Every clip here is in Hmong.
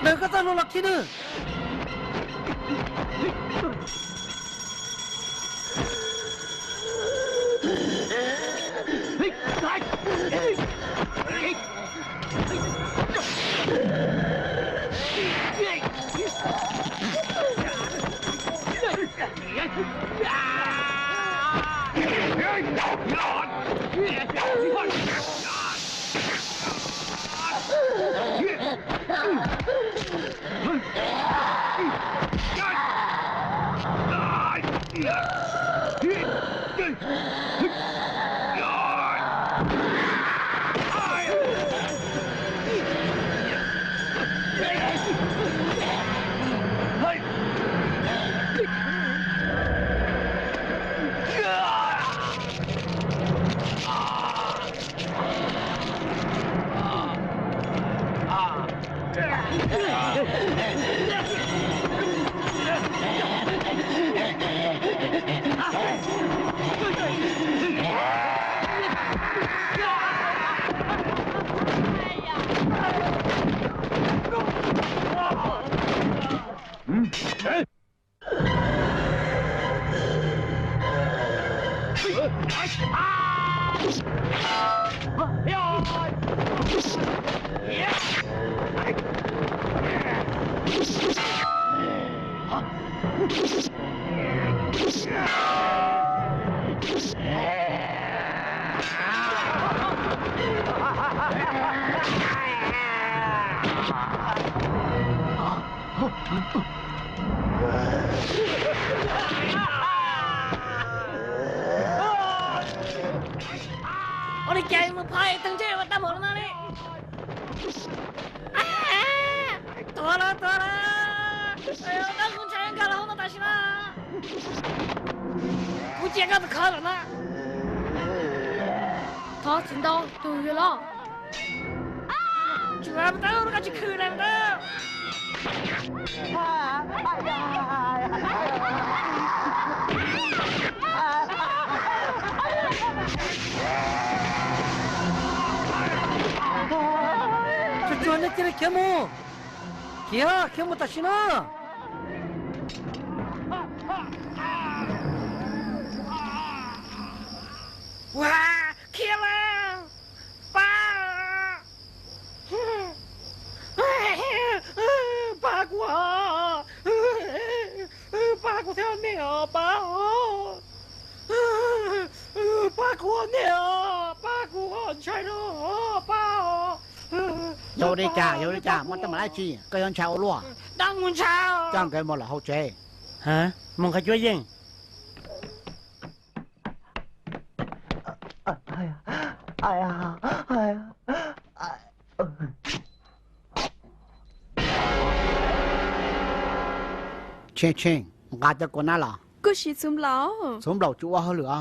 Ntawm koj txoj hlua los khi nws. Ua li cas mus pha es tag ntsej ua tau mus no li. Tuag lawm, tuag lawm. Dab kuv ntshai nkag los hauv no tam sim no. Kuv cia koj tus khawv lawm na. Thov txim ntau tus yuav los. Tsis mus tau, koj tsis khwv na mus tau. Tsuag tsuag nej cia li khiav mus. Khiav, khiav mus tam sim no. Ua, khiav lawm. Pab, pab kuv, pab kuv thiab nej os, pab, pab kuv nej os, pab kuv, ntshai rau, pab. Yog li cas, yog li cas, muaj teeb meem dab tsi koj yuav ntshai ua luaj? Dab kuv ntshai. Coj nkawd mus lawm hauv tsev. Ha, mus qhov cuab yeej. Tsheej Tsheej, nqa cov kua nab los. Koj siv txhuv nplaum. Txhuv nplaum tsis ua hauj lwm os.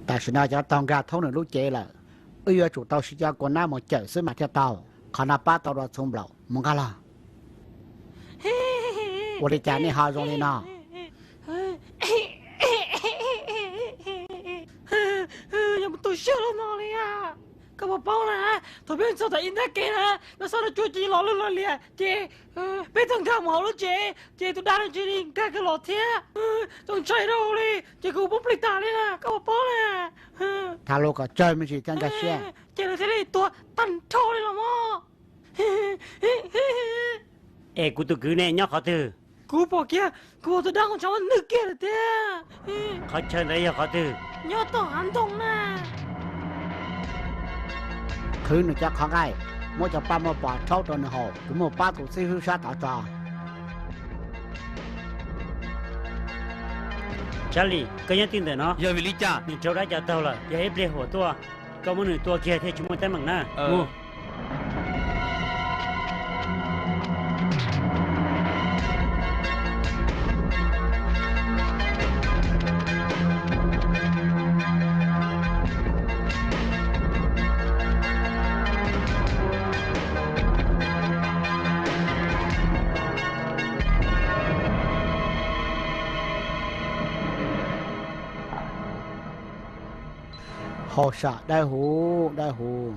Tam sim no cov taug nkag thoob nws lub cev lawm, wb yuav tsum tau siv cov kua nab mus cawm xwb mas thiaj tau. Qhov no pab tau dua txhuv nplaum, mus nqa los. Ua li cas nej ho zoo li no? Yog mus tu siab los no li. Koj puas paub na, thaum peb txog tom ib nrab kev na, lawv xob nroj tsuag ces los lwj los liam ces peb txawm nkag mus hauv lub tsev ces tus dab no cia li nkag kiag los thiab. Txaus ntshai rau li, ces kuv poob plig tas li na, koj puas paub na. Tham lus kom tsawg me ntsis thiaj nkag siab. Ces lawv thiaj li tuag tag nrho li los mas. Es kuv tus kwv ne nyob qhov twg? Kuv pom kiag, kuv tus dab qhov ntshai muab nws kiag lawm tiag. Qhov chaw ntawd yog qhov twg? Nyob tom hav ntoo na. Qhwv nws cov qhov nqaij, muab cov paj muag pos rhaub rau nws haus, kuv mus pab tus xib hwb sab tod tso. Charlie, koj nyob twj ntawm no. Yog vim li cas? Nws raug dab cov taug lawm, yog ib pliag huam tuaj, koj muab nws tua kiag thiaj tsis muaj teeb meem na. Mus. Hauj sam dawb huv dawb huv.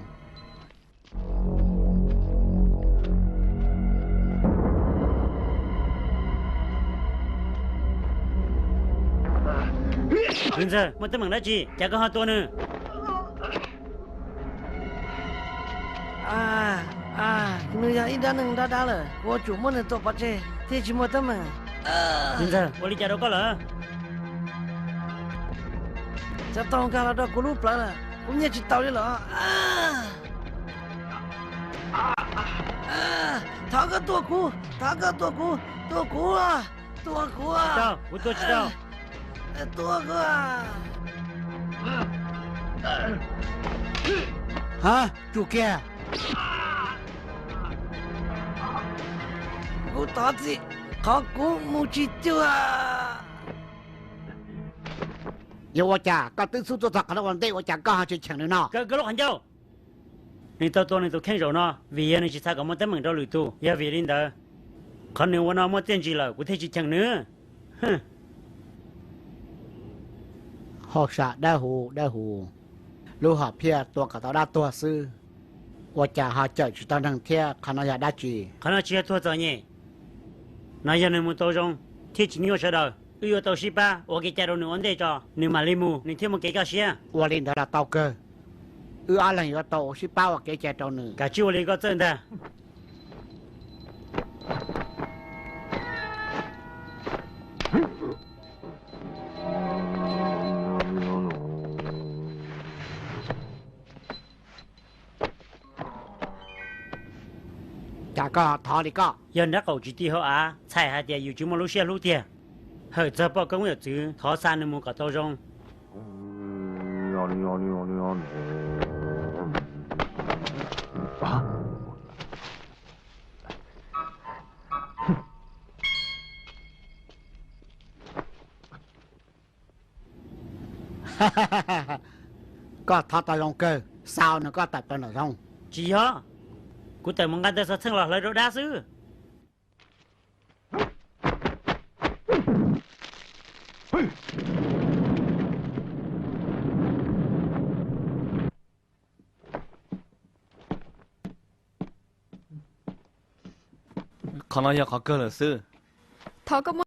Kwv ntxawg, muaj teeb meem dab tsi cas koj ho tua nws? Nws yog ib dab neeg dab dab lawm, kuv yuav tsum muab nws tua pov tseg thiaj tsis muaj teeb meem. Kwv ntxawg, ua li cas rau koj lawm? Cov tau nkag los rau kuv lub plawv lawm, kuv nyiaj tsis tau li los. Thov koj tua kuv, thov koj tua kuv, tua kuv, tua kuv. Tsis tau, kuv tua tsis tau. Tua kuv. Ha, tsum kiag. Kuv thov txim, qhov kuv mus tsis cuag. Yog ua cas koj twb xub tuaj txog qhov no ua ntej ua cas koj ho tsis cheem nws no? Kaw koj lub qhov ncauj. Nws tau tua nws tus kheej zaum no vim yog nws tsis xav kom muaj teeb meem rau lwm tus. Yog vim li ntawd, qhov nws ua no muaj txiaj ntsig lawm kuv thiaj tsis cheem nws. Hauj sam dawb huv dawb huv, lub hom phiaj tua kom tau dab tuag xwb, ua cas ho cawm tsis tau neeg thiab, qhov no yog dab tsi? Qhov no tsis yog tuag txom nyem, no yog nws mus tau zoo thiaj tsis nyuaj sawv daws. Wb yuav tau sib pab ua kev cai rau nws ua ntej tso, nws mam li mus nws thiaj muaj kev kaj siab. Ua li ntawd los tau kawg, wb ob leeg yuav tau sib pab ua kev cai rau nws. Kav tsij ua li koj txawj ntag. Cas koj thov li koj? Yog nrab qaum tsis ti hauv av, txhais hais tias yus tsis muaj lub siab hlub tiag. Hawm txog poj koob yawm txwv, thov xa nws mus kom tau zoo. Koj thov tau zoo kawg, xa nws koj tawm plaws nram zoov. Tsis yog, kuv tawm mus nqa ntawv xov txheej los hlawv rau dab xwb. Qhov no yog qhov kawg lawm xwb. Thov koj muab